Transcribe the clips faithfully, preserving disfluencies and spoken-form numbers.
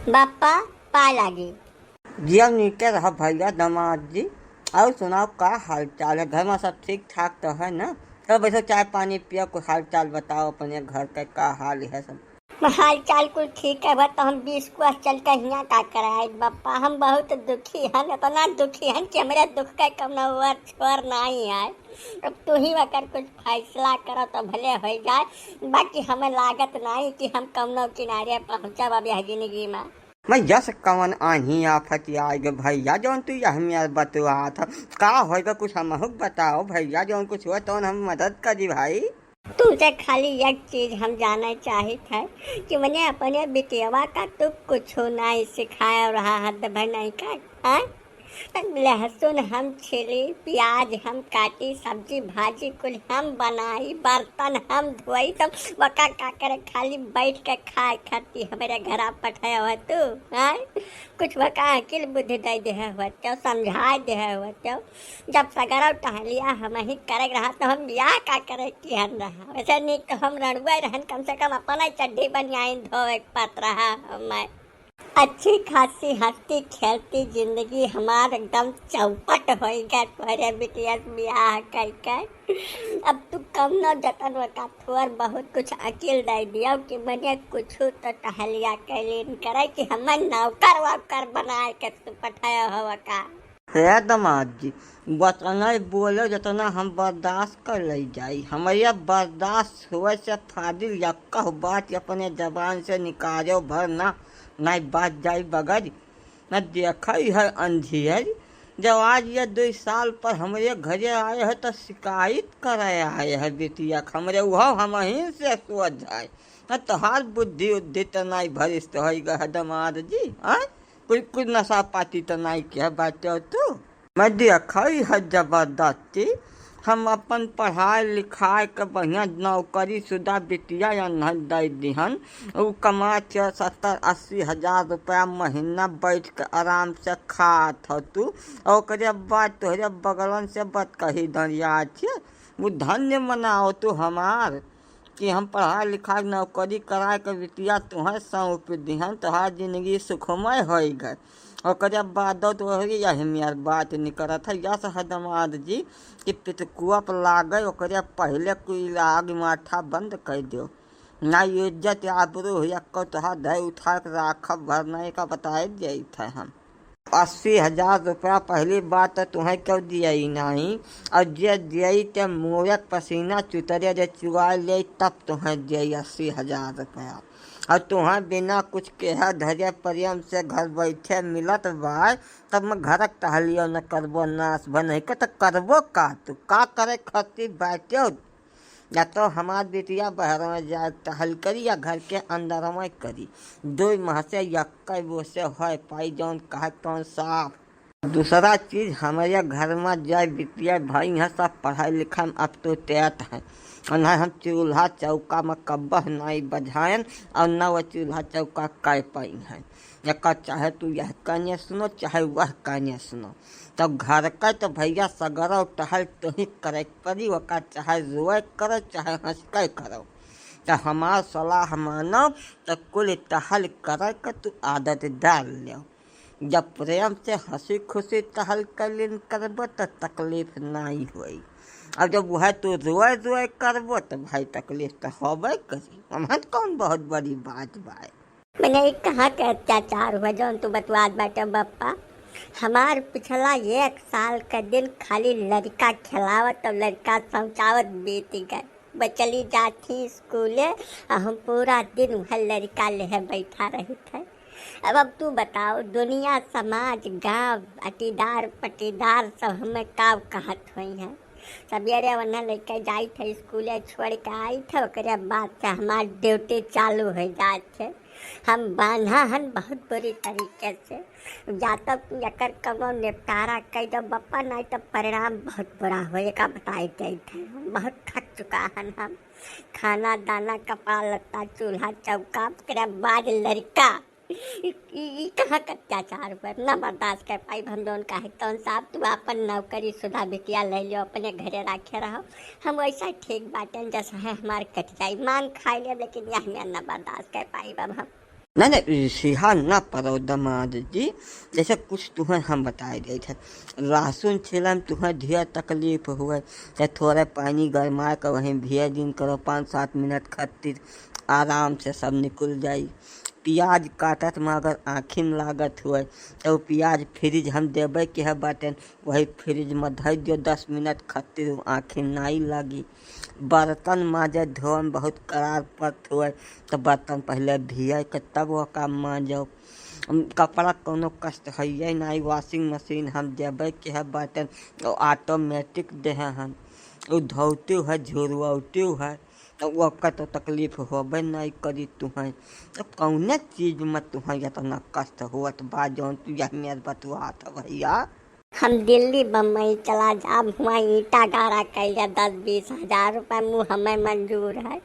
बापा, पाय लागी। जिया नीके रह भैया दामाद जी। और सुनाओ, का हाल चाल है? घर में सब ठीक ठाक तो है ना? तो बैठो, चाय पानी पियो, कुछ हाल चाल बताओ अपने घर के, का हाल है सब? हाल चाल कुल ठीक है, बस तो हम बीस कोस चल के हियाँ का करे आइल बापा। हम बहुत दुखी हन, इतना दुखी हन कि हमरे दुख का कौनो ओर छोर नहीं है। अब तू ही अगर कुछ फैसला करो तो भले हो जाए, बाकी हमें लागत नहीं कि हम कौनो किनारे पहुँचब अब यह जिंदगी में। मैं यस कवन आही आफत आइग भैया, जौन तू यह मेर बतुआत ह? का होइगा कुछ हमहू क बताओ भैया, जौन कुछ हुआ तौन हम मदद करी भाई। तुमसे खाली एक चीज हम जाने चाहित है कि मने अपने बिटियवा का तू कुछ नहीं सिखाए रहा, हद भर नहीं का, हाँ? लहसुन हम छीली, प्याज हम काटी, सब्जी भाजी कुल हम बनाई, बर्तन हम धोई, तब वका का करे, खाली बैठ के खाए खाती हमरे घरा पठाए हो तू, हैं? कुछ वका अकिल बुद्धि दे दे हो तो, समझाए दे हो तो। जब सगरव टहलिया हम ही करे रहा तो हम बियाह का करे किहन रहा। वैसे नीक तो हम रड़ुए रहन, कम से कम अपना चड्ढी बनियाइन धोवे के पत रहा हमें। अच्छी खासी हंसती खेलती जिंदगी हमार एकदम चौपट होई गए तोहरे बिटिया से बियाह कइके। अब तू कमनो जतन वका थोर बहुत कुछ अकिल दे दियो कि मने कुछ तो टहलिया कैलीन करे कि हमन नौकर वौकर बनाए के तू पठायो हो का। हे दामाद जी, बतना बोलो जतना हम बर्दाश्त कर ले जाई। हमरे बर्दाश्त होए से फाजिल यक्का बात अपने जबान से निकालो भर ना, नहीं बात जाई बगज। न देखई है अंधियर, जब आज ये दुई साल पर हमरे घरे आए है तो शिकायत करे आए है बिटिया के हमरे, उहो हमही से सोझ है। न तोहार बुद्धि उद्धि त नाई भरिष्ठ होई गए दामाद जी, आय? कुछ, कुछ नशा पाती त नाई किहे बाटे तू? मैं देखई है जबरदस्ती, हम अपन पढ़ाई लिखाई के बढ़िया नौकरी शुदा बिटिया अनहन दे दिहन, उ कमा के सत्तर अस्सी हजार रुपया महीना बैठ के आराम से खात हो तू, और ओकरे बाद तोहरे बगलन से बतकही दरिया छे, वो धन्य मनाओ तू हमार। कि हम पढ़ाई लिखाई नौकरी कराए के बिटिया तुहें सौंप दिहन, तोहार जिंदगी सुखमय होई गए। ओकरे बादो तोहरी यही मेर बात निकरत है, यस है दामाद जी कि पितकुआ पर लागे, ओकरे पहिले कोई आग माठा बंद कर दो। ना इज्जत आबरू हुई, एक्को तोहार धै उठा के राखब भर नहीं का बताए जाइत है हम। अस्सी हजार रुपया पहली बात तो तुहें क्यों दियई नाई, और जे दियई ते मोरक पसीना चुतरे जे चुआ ले तब तुहें दियई अस्सी हजार रुपया। और तुहें बिना कुछ केहे धरे प्रेम से घर बैठे मिलत बा, तब मैं घरक टहलियो न करबो, नास भर नहीं के तो करबो का, तू का करे खती बैठो। या तो हमार बिटिया बहरवा जाए टहल करी या घर के अंदरवा करी, दो माह से यक्का वो से होए पाई जौन कहे तौन साफ। दूसरा चीज, हमारे घर में जाए बिटिया भाई हैं सब पढ़ाई लिखाई में up to date हैं, और ना हम चूल्हा चौका में कब्बह नाई बजायन, और ना वो चूल्हा चौका कर पाई हैं। एकर चाहे तू यह कहने सुनो, चाहे वह कहने सुनो, तब घर का तो भैया सगरो टहल तुही करे के पड़ी, ओका चाहे रोए करो, चाहे हंस के करो। तो हमार सलाह मानो, तो कुल टहल करे के तू आदत डाल लो। जब प्रेम से हंसी खुशी टहल कलिन करबो, तो तकलीफ नहीं होई। अब जब वह तू रोए रोए करबो, तो भाई तकलीफ तो होबे करी। हमन कौन बहुत बड़ी बात बाय। मने, ई कहाँ के अत्याचार हुआ जौन तू बतवात बाटे बप्पा? हमार पिछला एक साल के दिन खाली लड़का खिलावत और लड़का समझावत बीत गए। बस चली जात थी स्कूले, आ हम पूरा दिन वह लड़का लेहे बैठा रही थे। अब, अब तू बताओ, दुनिया, समाज, गांव, अटीदार, पटीदार सब हमें का कहत हुई हैं। सवेरे उन्हें लेके जाई थे स्कूले, छोड़ के आई थे, ओकरे बाद से हमार ड्यूटी चालू हो जात है। हम बांधा हन बहुत बुरी तरीके से। जा तक तू एकर कउनो निपटारा कइ दो बप्पा, नहीं तो परिणाम बहुत बुरा होए का बताई देत है। हम बहुत थक चुका हन हम। खाना दाना, कपड़ा लत्ता, चूल्हा चौका, ओकरे बाद लड़का। ई, ई, ई कहाँ का अत्याचार हुआ? ना बर्दाश्त कर पाइब हम जौन कहे तौन साहब, तू आपन नौकरी शुदा बिटिया ले लियो, अपने घरे राखे रहो। हम वैसा ठीक बाटन जैसा है हमार कट जाई, मांग खाई लेब, लेकिन यह में ना बर्दाश्त कर पाइब अब हम। ना, ना, सिहा ना परो दमाद जी, जैसे कुछ तुहें हम बताए देत है। लहसुन छीले में तुहें ढेर तकलीफ हुए, तो थोड़े पानी गरमाए के वहीं भिया दिन करो, पाँच सात मिनट खातिर आराम से सब निकल जाई। प्याज काटत में अगर आँखिन लागत हुए, तो प्याज फ्रिज हम देबे के है बाटेन, वही फ्रिज में धर दियो, दस मिनट खातिर आँखिन नाई लागी। बर्तन माजे धोए में बहुत करार पड़त हुए, तो बर्तन पहले भिया के तब ओका माजो। हम कपड़ा कौनो कष्ट हइये नाई, washing machine हम देबे के है बाटेन, तो automatic देहे हन, उ धोतु है, झुरवतु है, तो ओकर तो तकलीफ होबे नाई करी तुहें। तो कौने चीज में तुहें इतना कष्ट होत बा, जौन तू यह मेर बतुआत है भैया? हम दिल्ली बम्बई चला जाब, हुआँ ईंटा गाड़ा कइले दस बीस हजार रुपया मुँह हमें मंजूर है,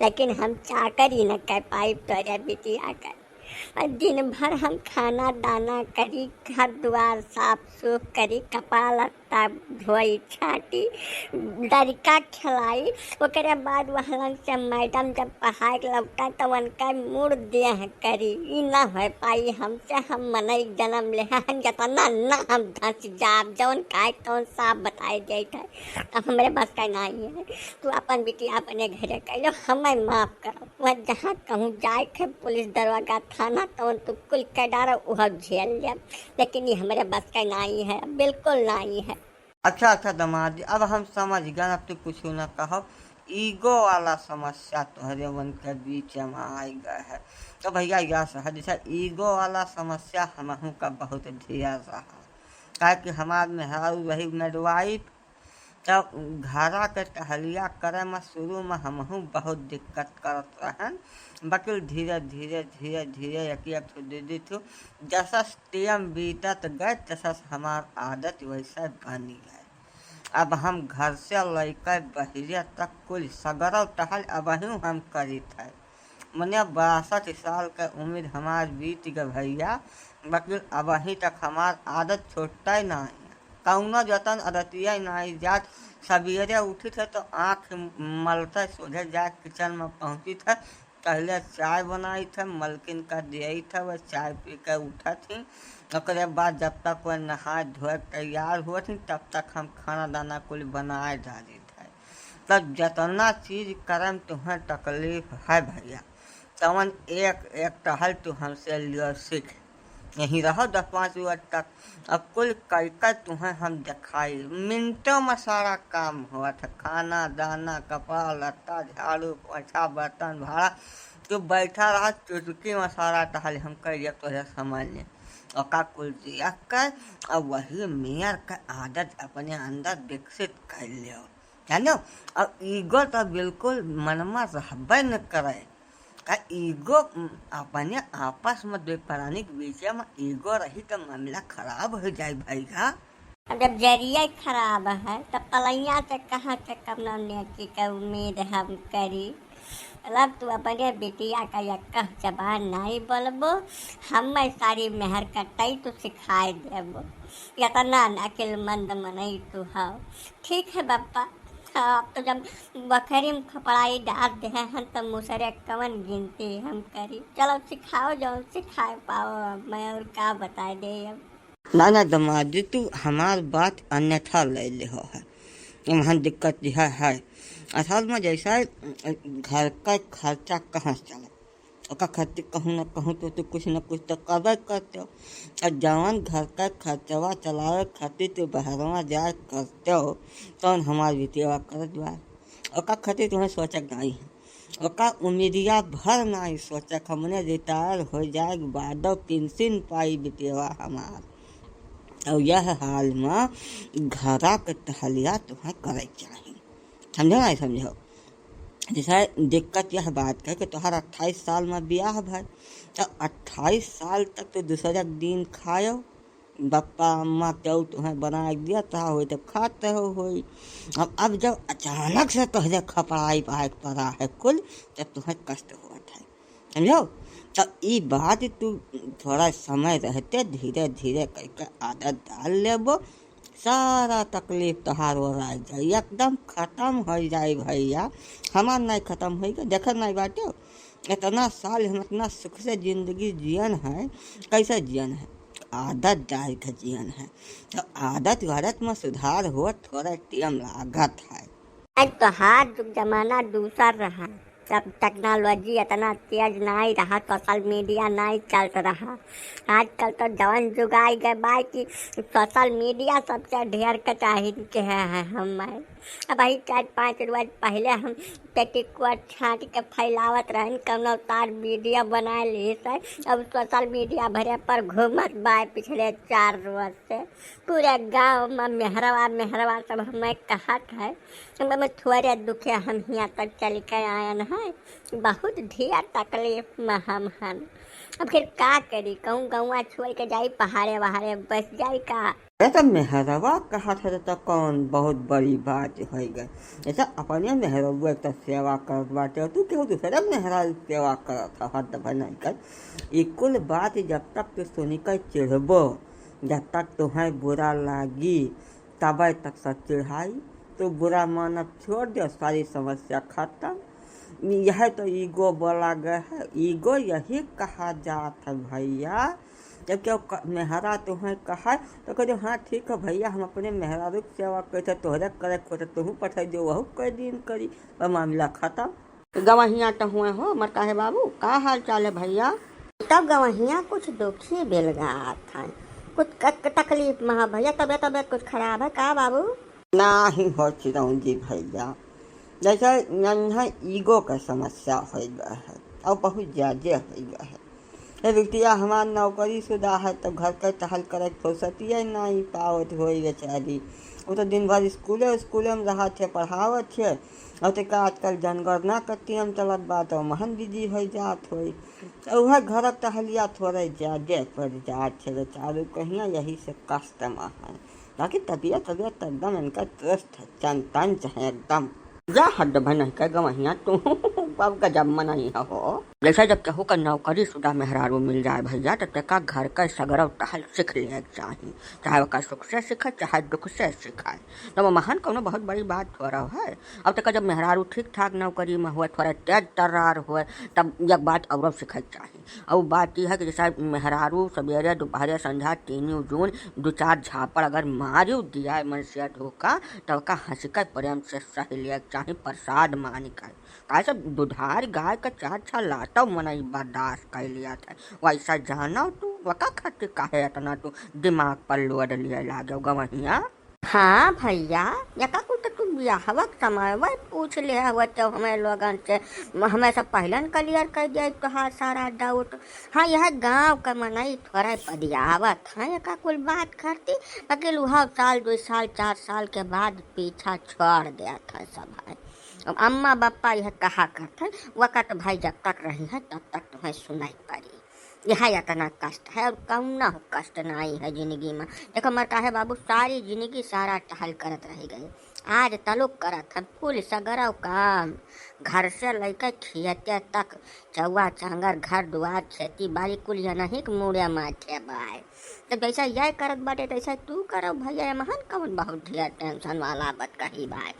लेकिन हम चाकरी न कर पाइब तोरे बिटिया कर। और दिन भर हम खाना दाना करी, घर दुआर साफ सूफ करी, कपड़ा लत्ता धोई छाटी, लड़का खिलाई, ओकरे बाद वहाँ से मैडम जब पढ़ाई के लौटा तो उनका मूड़ देह करी। ई ना हो पाई हमसे, हम मनई जन्म ले हन, जतना ना हम धंस जाब, जौन खाए तौन साफ बताए देत है। अब हमरे बस का नाई है, तू अपन बिटिया अपने घरे कर लो, हमें माफ करो। वह जहाँ कहूँ जाए के पुलिस दरोगा थाना तौन तू कुल के डारो, वह झेल लेब, लेकिन ये हमरे बस का नाई है, बिल्कुल नाई है। अच्छा, अच्छा दमाद जी, अब हम समझ गए, अब तू कुछ ना कहो। ईगो वाला समस्या तोहरे मन के बीच में आ गए है। तो भैया, यह सह जैसे ईगो वाला समस्या हमहू का बहुत ढेर रहा, काहे कि हमार मेहरारू रही मिडवाइफ, तब घरा के टहलिया करे में शुरू में हमहू बहुत दिक्कत करत रहन, बकिल धीरे धीरे, धीरे धीरे एक एक ठो दे दी थी। जसस टेम बीतत गए, तसस हमार आदत वैसे बनी गए। अब हम घर से लइके बहिरे तक कुल सगरो टहल अबहियों हम करित है। मने बासठ साल के उम्र हमार बीत गए भैया, लेकिन अबहीं तक हमार आदत छूटते नहीं। कौनो जतन अदतिया नहीं जात। सवेरे उठित है तो आँख मलते सोझे जाए किचन में पहुँचित है, पहले चाय बनाइत है, मलकिन का दियत है, वह चाय पी के उठत ही। ओकरे बाद जब तक वह नहाए धोए के तैयार होत ही, तब तक हम खाना दाना कुल बनाए डालित है। तब जतना चीज करे में तुहें तकलीफ है भैया, तवन एक एक टहल तू हमसे लियो सीख। यहीं रहो दस पाँच मिनट तक। अब कुल कई कई तुहें हम देखाई, मिनटों में सारा काम होत है, खाना दाना, कपड़ा लत्ता, झाड़ू पोछा, बर्तन भाड़ा। तू बैठा रहा, चुटकी में सारा टहल हम कर लिया तोहे समझ ले। ओका कुल दिया कर, अब वही मेयर का आदत अपने अंदर विकसित कर लियो, जानो। अब ईगो तो बिल्कुल मन में रहबे न करे। का ईगो, उम, अपने आपस में दो प्राणी के बीच में ईगो रही तो मामला खराब हो जाए भैया। अब जब जरिया खराब है, तब पलैया से कहाँ से कवनो नेकी के उम्मीद हम करी? मतलब, तू अपने बिटिया का यक्का जबान नाई बोलबो, हमें सारी मेहर कटाई तू सिखाए देबो। इतना अकिलमंद मनई तू हव। ठीक है बप्पा, अब तो जब बखरी में खपड़ाई डाल दे हैं, तो मुसरे कवन गिनती हम करी। चलो सिखाओ, जौन सिखाए पाओ, अब मैं और का बताए दे अब। ना, ना, दमाद जी, तू हमार बात अन्यथा ले ले हो है। वहाँ दिक्कत यह है, असल में जैसा घर का खर्चा कहाँ से चले, ओका खातिर कहूँ न कहूँ तो तू कुछ न कुछ तो करबे करते हो। और जवन घर का खर्चवा चलावे खातिर तू बहरवा जाए करते हो, तौन हमार बिटिया करत बा। ओका खातिर तुम्हें सोचक नहीं है। ओका उम्मीदिया भर नाई सोचक, हमने रिटायर हो जाए के बादो पेंशन पाई बिटिया हमार। और यह हाल में घरा के टहलिया तुम्हें करे के चाही। समझो नहीं समझो? जैसे दिक्कत यह बात है कि तोहर अट्ठाईस साल में बियाह भय, तो अट्ठाईस साल तक तो दूसरा दिन खायो, बप्पा अम्मा केहू तुम्हें बना के दिया था, होई तब खाते हो होई। अब, अब जब अचानक से तोहरे खपड़ाई पाए पड़ा है कुल, तब तुम्हें कष्ट होत है, समझो? तो ई बात तू थोड़ा समय रहते धीरे धीरे करके आदत डाल लेबो, सारा तकलीफ तोहार ओराय जाई, एकदम खत्म हो जाई भैया। हमार नहीं खत्म होई के, देखे नहीं बाटे, इतना साल हम इतना सुख से जिंदगी जियन है, कैसे जियन है? आदत डाल के जियन है। तो आदत वादत में सुधार हो, थोड़ा टाइम लागत है। आज तो हर जुग जमाना दूसर रहा, तब टेक्नोलॉजी इतना तेज नाई रहा, सोशल मीडिया नाई चलत रहा। आजकल तो जवन जुग आइ गए बा कि सोशल मीडिया सबसे ढेर के चाहिन के है, है हम। अब वही चार पाँच रोज पहले हम पेटीकोट छाँट के फैलावत रहन, कौनो तार वीडियो बनाए ली से। अब सोशल मीडिया भरे पर घूमत बाय पिछले चार रोज से। पूरे गाँव में मेहरवा, मेहरवा सब हमें कहत है। हम थोड़े दुखे हम हियाँ तक चल के आयन है, बहुत ढेर तकलीफ में हम हन। अब फिर का करी, कहूँ गौवा छोड़ के जाई पहाड़े वहाड़े बस जाई का? अरे तो मेहरवा कहत है तो कौन बहुत बड़ी बात होइ गए? ऐसा अपने मेहरवा एक तो सेवा करत बाटे, तू केहू दूसरे मेहरा सेवा करत है, हद भनई कर। ई कुल बात जब तक तू सुनी कर चिढ़बो, जब तक तुम्हें बुरा लागी, तबे तक सब चिढ़ाई। तू बुरा मानब छोड़ दे, सारी समस्या खत्म। यह तो ईगो बोला गया है, ईगो यही कहा जात है भैया। जब केहू क-, मेहरा तुम्हें कहा तो कह दो, "हाँ ठीक है भैया, हम अपने मेहरारू के सेवा करते, तोहरे करे खोते, तुहू पठाई दो, वहू कई दिन करी, पर मामला खत्म।" गवहिया तो हुए हो, मर काहे बाबू, का हाल चाल है भैया? तब गवहिया कुछ दुखी बेलगात है, कुछ क-, क-, तकलीफ में है भैया, तबियत, तबियत कुछ खराब है का बाबू? नाही हो चिरौंजी भैया, जैसे नन्हा ईगो का समस्या होइ गया है और बहुत ज्यादा होइ गया है। ये बिटिया हमार नौकरी शुदा है, तो घर के टहल करे के फुर्सतिये नाई पावत होई बेचारी। वो तो दिन भर स्कूले, स्कूले में रहत है, पढ़ावत है। और तेका आजकल जनगणना का टीम चलत बा, तो महन बिजी होइ जात होई। तो वह घर टहलिया थोड़े ज्यादा पड़ जात है बेचारू कहिया, यही से कष्ट में है। बाकी तबियत, तबियत तो एकदम इनका दुरुस्त है, चन तन चाहे एकदम। जा हद भनई के गवहिया तू, अब गजब मनई हो। जैसे जब केहू का नौकरी शुदा मेहरारू मिल जाए भैया, तो तेका घर का सगरो टहल सीख लेवे के चाही, चाहे ओका सुख से सीखे, चाहे दुख से सीखे। तो वो महन कौनो बहुत बड़ी बात थोड़ा है। अब तेका जब मेहरारू ठीक ठाक नौकरी में हुए, थोड़ा तेज तर्रार हुए, तब एक बात और सीखे के चाही। और बात यह है कि जैसे मेहरारू सवेरे, दोपहरे, संझा, तीनों जून दो चार झापड़ अगर मारियो दिया है मनसिया धोखा, तो ओका हंस के प्रेम से सह लिया के चाही, प्रसाद मान के। काहे से दुधार गाय का चार छह लातो मनई बर्दाश्त कर लिया था। वैसा जानो तू, वका खातिर काहे इतना तू दिमाग पर लोड लिए लागे गवहिया? हाँ भैया, यका कुल तो तू बियाहवा के समय वही पूछ ले हुआ तो हमें लोगन से, हमें सब पहलन क्लियर कर दिया तोहार सारा डाउट। हाँ, यह गांव का मनई थोड़ा पदियावत है यका कुल बात करती, बाकी उहा साल, दो साल, चार साल के बाद पीछा छोड़ देत है सब है। अब अम्मा बप्पा यह कहा करत है, वकत भाई जब तक रही है तब तक तुम्हें सुनाई पड़ी। यह इतना कष्ट है और कौनो कष्ट नाई है जिंदगी में। देखो मर काहे बाबू, सारी जिंदगी सारा टहल करत रह गए, आज तलुक करत हम कुल सगरो काम, घर से लइके खियते तक, चौवा चांगर, घर दुआर, खेती बाड़ी, कुल यनही के मुड़े माथे बाय। तो जैसा यह करत बाटे तैसा तू करो भैया, एमहन कौन बहुत ढेर टेंशन वाला बात कही बाय।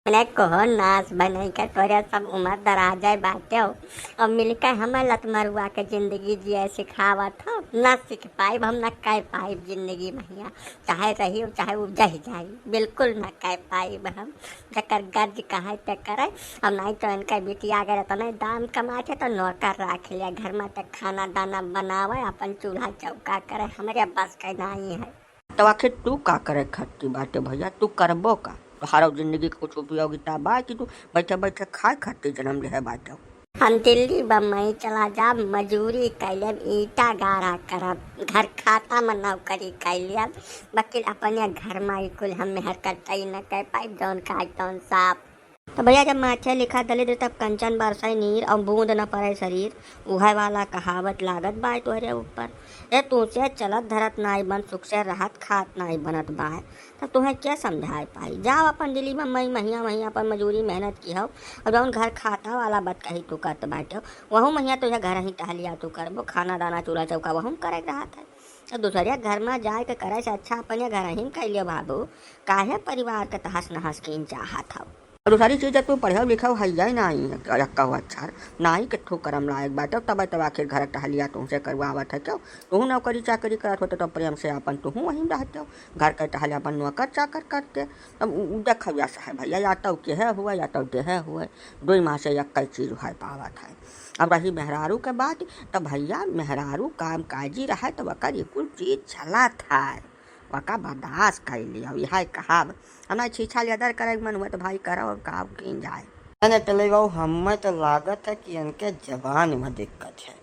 मने कहो नास बनई के तोरे सब उम्र दराजे बाटे हो। अब मिलके हमें लतमरुआ के जिंदगी जिए सिखावत हो। ना सीख पाइब हम, ना कह पाइब जिंदगी महिया। चाहे रही, चाहे उ जह जाई, बिल्कुल ना कह पाइब हम। जकर गर्ज कहे ते करे। अब नहीं तो इनका बिटिया अगर इतने दाम कमाते तो नौकर रख लिया, घर में तो खाना दाना बनावे, अपन चूल्हा चौका करे, हमरे बस के नहीं है। तो आखिर तू का करे खातिर बाटे भैया, तू करबो का? तोहारो जिंदगी के कुछ उपयोगिता बा कि तू बैठे बैठे खाए खातिर जन्म लेहे बाटे? हम दिल्ली बम्बई चला जाब, मजूरी कैलेब, ईटा गाड़ा करब, घर खाता में नौकरी कैलेब, बाकी अपने घर में ही कुल हम मेहर करतई न कर पाई, जौन खाए तौन साफ। तो भैया जब माथे लिखा दलिद्र तब कंचन बरसै नीर और बूंद न पड़े शरीर, उहे वाला कहावत लागत बाय तोहरे ऊपर। ए तू से चलत धरत नाई बन, सुख से रहत खात नाई बनत बाय, तब तुम्हें क्या समझाए पाई? जाओ अपन दिल्ली में मई महिया महिया अपन मजूरी मेहनत की हो, और जौन घर खाता वाला बत कही तू करत बाटे हो, वहू महिया तुझे घर ही टहलिया तू करबो, खाना दाना चूल्हा चौका वहू करे के रहत है। तो दूसरे घर में जाए के करे से अच्छा अपने घर ही में कर लियो बाबू, काहे परिवार के तहस नहस कीन चाहत हो? और दूसरी चीज, जब तू पढ़े लिखे हइया ही नाहीं, यक्का हो अच्छा नाहीं, कित्थू करम लायक बाटे, तब, तब आखिर घर टहलिया तुहसे करवावत है क्यों? तुहू नौकरी चाकरी करत होते तो प्रेम से आपन तुहू वहीं रहते हो, घर के टहलिया आपन नौकर चाकर करते। अब उ, उ देखो या साहब भइया, या तो केहे हुए, या तो देहे हुए, दुई माँ से यक्का चीज है पावत है। अब रही मेहरारू के बात, तो भइया मेहरारू काम काजी रहे तो ओकर ये कुल चीज चलत है, ओका बर्दाश्त कर लियो, यह कहब। अब ना छीछा लेदर करे के मन हुआ तो भाई करो, अब का कीन जाए। अरे चले बाबू, हमें तो लागत है कि इनके जबान में दिक्कत है,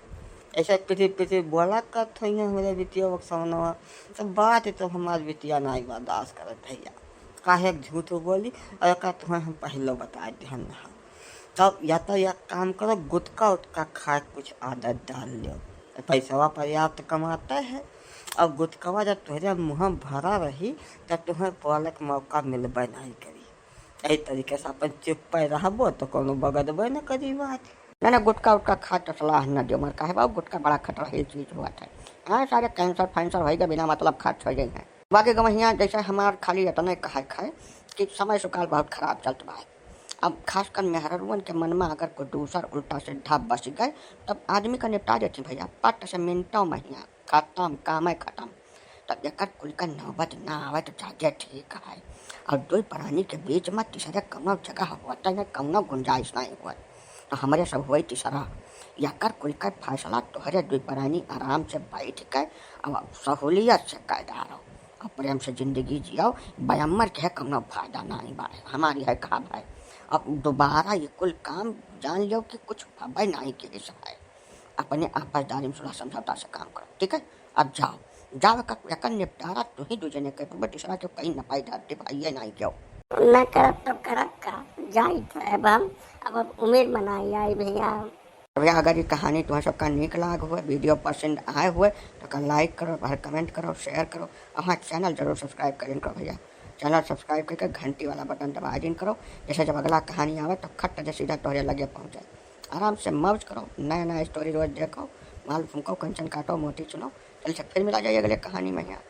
ऐसे पिटी पिटी बोला करत होइहैं हमरे बिटिया बक्सवनवा, तो बात तो हमार बिटिया नाहीं बर्दाश्त करत भइया, काहे के झूठ बोली, और एका तुम्हें हम पहले बता दिहन रहा। तब या तो एक काम करो, गुटखा उटखा खाए के कुछ आदत डाल लो, पैसवा पर्याप्त कमाते है, और गुटखवा जब तोहरे मुँह भरा रही, तब तुम्हें बोले के मौका मिलबे नाहीं करी। यही तरीके से अपन चुप्पे रहबो तो कोनो बगदबे न करी बात। ना, ना, गुटखा उटखा खाए तो सलाह न दियो, मर काहे बाबू, गुटखा बड़ा खतरहीन चीज हुआ था। हाँ, सारे कैंसर फैंसर होइगा, बिना मतलब खर्च हो जाइहैं। बाकी गवहिया जैसे हमार खाली इतने कहे खाए कि समय सुकाल बहुत खराब चलत बा। अब खासकर मेहररुअन के मन में अगर कोई दूसर उल्टा सीधा बस गए, तब आदमी का निपटा देती भइया, पट से मिनटों में हियाँ खतम, कामे खतम। तब एकर कुल का नौबत ना आवे तो जादे ठीक है। और दुई प्राणी के बीच में तीसरे कौनो जगह होता न, कौनो गुंजाइश नहीं हुआ। तो हमरे सब हुई तीसरा, एकर कुल का फैसला तोहरे दुई प्राणी आराम से बैठ के अब सहूलियत से कर डालो और प्रेम से जिंदगी जियो। बयम्मर के कौनो फायदा नहीं बा, हमारी है कहा भाई। अब दोबारा ये कुल काम जान लो कि कुछ भबे नहीं के है। अपने आपसदारी में सुलह समझौता से काम करो, ठीक है? अब जाओ, जाओ, एकर, एकर निपटारा तू ही दू जने कर, तू तीसरा के कहीं न पाई धरती भाई, ये नहीं क्यों? ना करब तो करब का, जाई तो अब हम, अब, अब उम्र मनाई आई भइया। भइया, अगर ये कहानी तुम्हें सबका नीक लाग हुए, वीडियो पसंद आए हुए, तो का लाइक करो, और कमेंट करो, शेयर करो, और हाँ, चैनल जरूर सब्सक्राइब करें करो भइया। चैनल सब्सक्राइब करके घंटी वाला बटन दबा दिन करो, जैसे जब अगला कहानी आवे तो खट से सीधा तोहरे लगे पहुँच जाए। आराम से मौज करो, नया नया स्टोरी रोज देखो, माल फूंको, कंचन काटो, मोती चुनो। चल से फिर मिला जाए अगले कहानी में यहाँ।